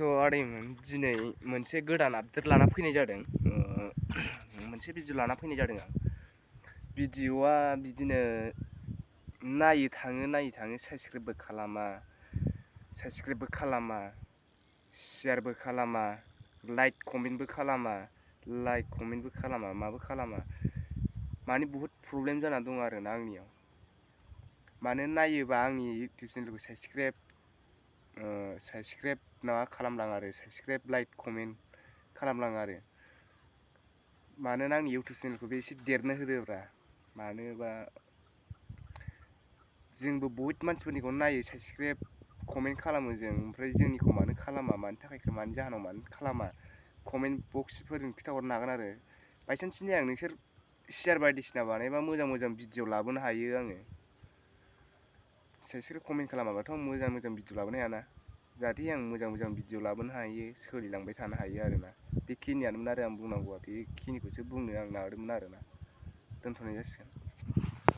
आदैमोन दिनै मोनसे गोदान आपडेट लाना फैनाय जादों। मोनसे भिडिअ लाना फैनाय जादों आं। भिडिअआ बिदिनो नायो थाङो साबसक्राइबबो खालामा, शेयारबो खालामा, लाइक कमेन्टबो खालामा, माबो खालामा। माने बुहुद प्रब्लेम जाना दं आरोना आंनियाव। मानो नायोबा आंनि इउटुब चेनेलखौ साबसक्राइब माबा खालामलां आरो साबसक्राइब लाइक कमेन्ट खालामलां आरो। मानोना आंनि इउटुब चेनेलखौबो एसे देरनो होदोब्रा। मानोबा जोंबो बहुद मानसिफोरनिखौ नायो, साबसक्राइब कमेन्ट खालामो जों, ओमफ्राय जोंनिखौ मानो खालामा, मानि थाखाय, मानि जाहोनाव मानो खालामा, कमेन्ट बक्सफोरजों खिथाहरनो हागोन आरो। बायसान्सनि आं नोंसोर शेयार बायदिसिना बानायबा मोजां भिडिअ लाबोनो हायो आङो। साबसक्राइब कमेन्ट खालामाबाथ' मोजां भिडिअ लाबोनो हायाना। जाहाथे आं मोजां भिडिअ लाबोनो हायो, सोलिलांबाय थानो हायो आरोना। बेखिनियानोमोन आरो आं बुंनांगौआ, बेखिनिखौसो बुंनो आं नाजादोंमोन आरोना। दोनथ'नाय जासिगोन।